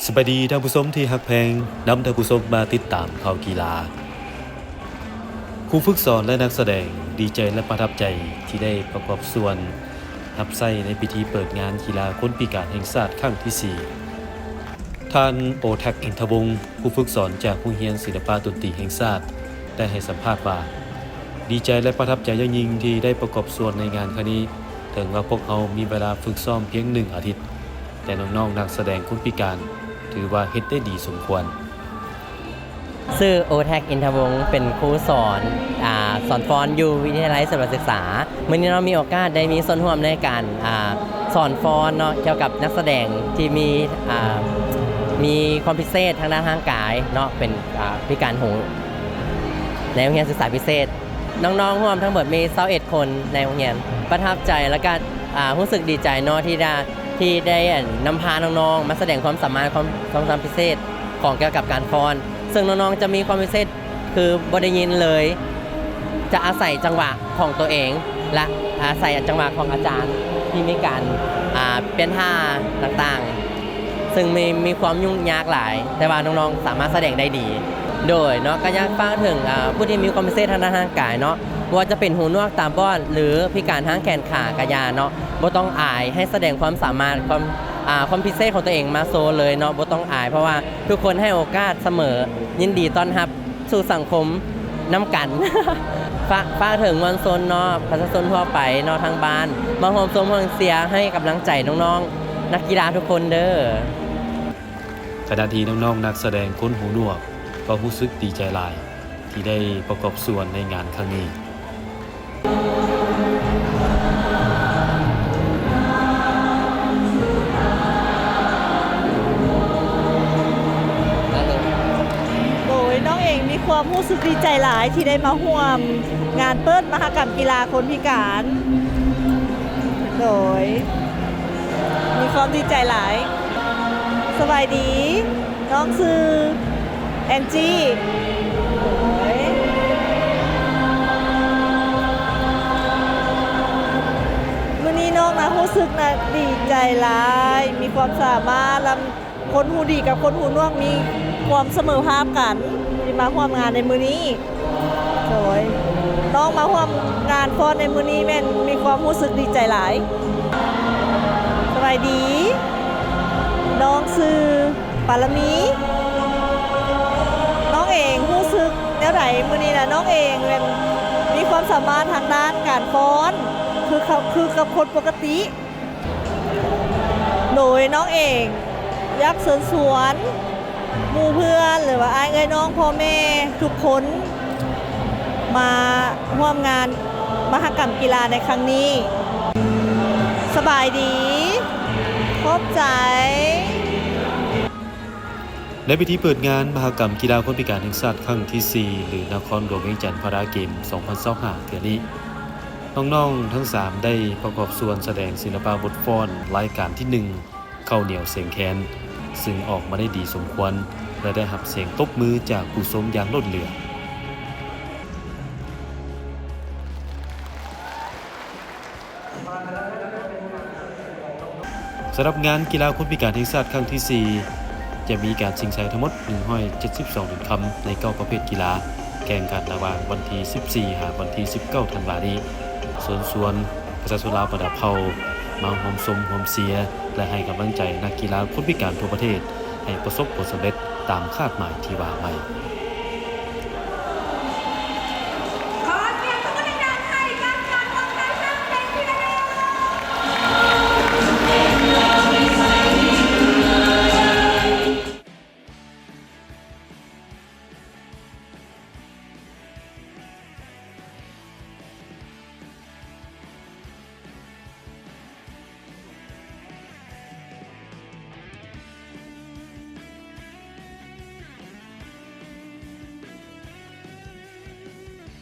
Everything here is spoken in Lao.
ສະບາຍດີທ່ານຜູ້ຊົມທີ່ຮັກແພງ, ນຳທ່ານຜູ້ຊົມມາຕິດຕາມຂ່າວກິລາ. ຄູຝຶກສອນ ແລະ ນັກສະແດງດີໃຈ ແລະ ປະທັບໃຈທີ່ໄດ້ປະກອບສ່ວນຮັບໃຊ້ໃນພິທີເປີດງານກິລາຄົນພິການແຫ່ງຊາດຄັ້ງທີສີ່. ທ່ານ ໂອແທັກ ອິນທະວົງ, ຄູຝຶກສອນຈາກໂຮງຮຽນສິລະປະດົນຕີແຫ່ງຊາດ ໄດ້ໃຫ້ສຳພາດວ່າ ດີໃຈ ແລະ ປະທັບໃຈຢ່າງຍິ່ງທີ່ໄດ້ປະກອບສ່ວນໃນງານຄັ້ງນີ້, ເຖິງວ່າພວກເຮົາມີເວລາຝຶກຊ້ອມພຽງໜຶ່ງອາທິດ, ແຕ່ນ້ອງໆນັກສະແດງຄົນພິການຖືວ່າເຮັດໄດ້ດີສົມຄວນ. ຊື່ ໂອແທັກ ອິນທະວົງ, ເປັນຄູສອນ ອາ ສອນຟ້ອນຢູ່ວິທະຍາໄລສວນປະຖມສຶກສາ. ມື້ນີ້ເນາະ ມີໂອກາດໄດ້ມີສ່ວນຮ່ວມໃນການ ອາ ສອນຟ້ອນເນາະ ກ່ຽວກັບນັກສະແດງທີ່ມີ ອາ ມີຄວາມພິເສດທາງດ້ານຮ່າງກາຍເນາະ, ເປັນ ອາ ພິການຫູໃນໂຮງຮຽນສຶກສາພິເສດ. ນ້ອງໆຮ່ວມທັງໝົດມີຊາວເອັດຄົນໃນໂຮງຮຽນ. ປະທັບໃຈ ແລ້ວກະ ອາ ຮູ້ສຶກດີໃຈເນາະ ທີ່ໄດ້ ທີ່ໄດ້ ອັນ ນຳພານ້ອງໆມາສະແດງຄວາມສາມາດ ຄວາມ ຄວາມສາມາດພິເສດຂອງ ກ່ຽວກັບການຟ້ອນ, ເຊິ່ງນ້ອງໆຈະມີຄວາມພິເສດ ຄືບໍ່ໄດ້ຍິນເລີຍ, ຈະອາໄສຈັງຫວະຂອງຕົວເອງ ແລະ ອາໄສຈັງຫວະຂອງອາຈານທີ່ມີການ ອາ ປ່ຽນທ່າຕ່າງໆ, ເຊິ່ງມີ ມີຄວາມຫຍຸ້ງຍາກຫຼາຍ, ແຕ່ວ່ານ້ອງໆສາມາດສະແດງໄດ້ດີ. ໂດຍເນາະ ກໍຢາກຝາກເຖິງ ອາ ຜູ້ທີ່ມີຄວາມພິເສດທາງດ້ານຮ່າງກາຍເນາະ, ບໍ່ວ່າຈະເປັນຫູໜວກ, ຕາບອດ ຫຼື ພິການທາງແຂນຂາກະຢ່າເນາະ, ບໍ່ຕ້ອງອາຍ, ໃຫ້ສະແດງຄວາມສາມາດ, ຄວາມ ອາ ຄວາມພິເສດຂອງຕົວເອງມາໂຊເລີຍເນາະ, ບໍ່ຕ້ອງອາຍ, ເພາະວ່າທຸກຄົນໃຫ້ໂອກາດສະເໝີ, ຍິນດີຕ້ອນຮັບ ສູ່ສັງຄົມນຳກັນ. ຝາກ ຝາກເຖິງມວນຊົນເນາະ, ປະຊາຊົນທົ່ວໄປເນາະ, ທາງບ້ານ, ມາຮ່ວມຊົມຮ່ວມເຊຍໃຫ້ກຳລັງໃຈນ້ອງໆນັກກິລາທຸກຄົນເດີ້. ຂະນະທີ່ນ້ອງໆນັກສະແດງຄົນຫູໜວກກໍຮູ້ສຶກດີໃຈຫຼາຍທີ່ໄດ້ປະກອບສ່ວນໃນງານຄັ້ງນີ້. ໂດຍ ນ້ອງເອງມີຄວາມຮູ້ສຶກດີໃຈຫຼາຍທີ່ໄດ້ມາຮ່ວມງານເປີດມະຫະກຳກິລາຄົນພິການ. ໂດຍ ມີຄວາມດີໃຈຫຼາຍ. ສະບາຍດີ. ນ້ອງຊື່ແອນຈີ. ໂດຍ ມື້ນີ້ນ້ອງນະຮູ້ສຶກນະດີໃຈຫຼາຍ, ມີຄວາມສາມາດ ລະຄົນຫູດີກັບຄົນຫູໜວກມີຄວາມສະເໝີພາບກັນ ທີ່ມາຮ່ວມງານໃນມື້ນີ້. ໂດຍ ນ້ອງມາຮ່ວມງານຟ້ອນໃນມື້ນີ້ແມ່ນມີຄວາມຮູ້ສຶກດີໃຈຫຼາຍ. ສະບາຍດີ ນ້ອງຊື່ປາລະມີ. ນ້ອງເອງຮູ້ສຶກແນວໃດມື້ນີ້ນະ? ນ້ອງເອງແມ່ນມີຄວາມສາມາດທາງດ້ານການຟ້ອນ ຄື ຄືກັບຄົນປົກກະຕິ. ໂດຍ ນ້ອງເອງຢາກເຊີນຊວນໝູ່ເພື່ອນ ຫຼືວ່າອ້າຍເອື້ອຍນ້ອງພໍ່ແມ່ທຸກຄົນ ມາຮ່ວມງານມະຫະກຳກິລາໃນຄັ້ງນີ້. ສະບາຍດີ ຂອບໃຈ. ໃນພິທີເປີດງານມະຫະກຳກິລາຄົນພິການແຫ່ງຊາດຄັ້ງທີສີ່ ຫຼື ນະຄອນຫຼວງວຽງຈັນພາຣາເກມສອງພັນຊາວຫ້າເທື່ອນີ້, ນ້ອງໆທັງສາມໄດ້ປະກອບສ່ວນສະແດງສິລະປະບົດຟ້ອນລາຍການທີໜຶ່ງ ເຂົ້າໜຽວແສງແຄນ, ຊຶ່ງອອກມາໄດ້ດີສົມຄວນ ແລະ ໄດ້ຮັບສຽງຕົບມືຈາກຜູ້ຊົມຢ່າງລົ້ນເຫຼືອ. ສຳລັບງານກິລາຄົນພິການແຫ່ງຊາດຄັ້ງທີສີ່ ຈະມີການຊິງໄຊທັງໝົດໜຶ່ງຮ້ອຍເຈັດສິບສອງເຫຍນຄຳໃນເກົ້າປະເພດກິລາ, ແຂ່ງຂັນລະຫວ່າງວັນທີສິບສີ່ ຫາວັນທີສິບເກົ້າທັນວານີ້. ເຊີນຊວນປະຊາຊົນລາວບັນດາເຜົ່າມາຮ່ວມຊົມຮ່ວມເຊຍ ແລະ ໃຫ້ກຳລັງໃຈນັກກິລາຄົນພິການທົ່ວປະເທດ ໃຫ້ປະສົບຜົນສຳເລັດຕາມຄາດໝາຍທີ່ວາງໄວ້.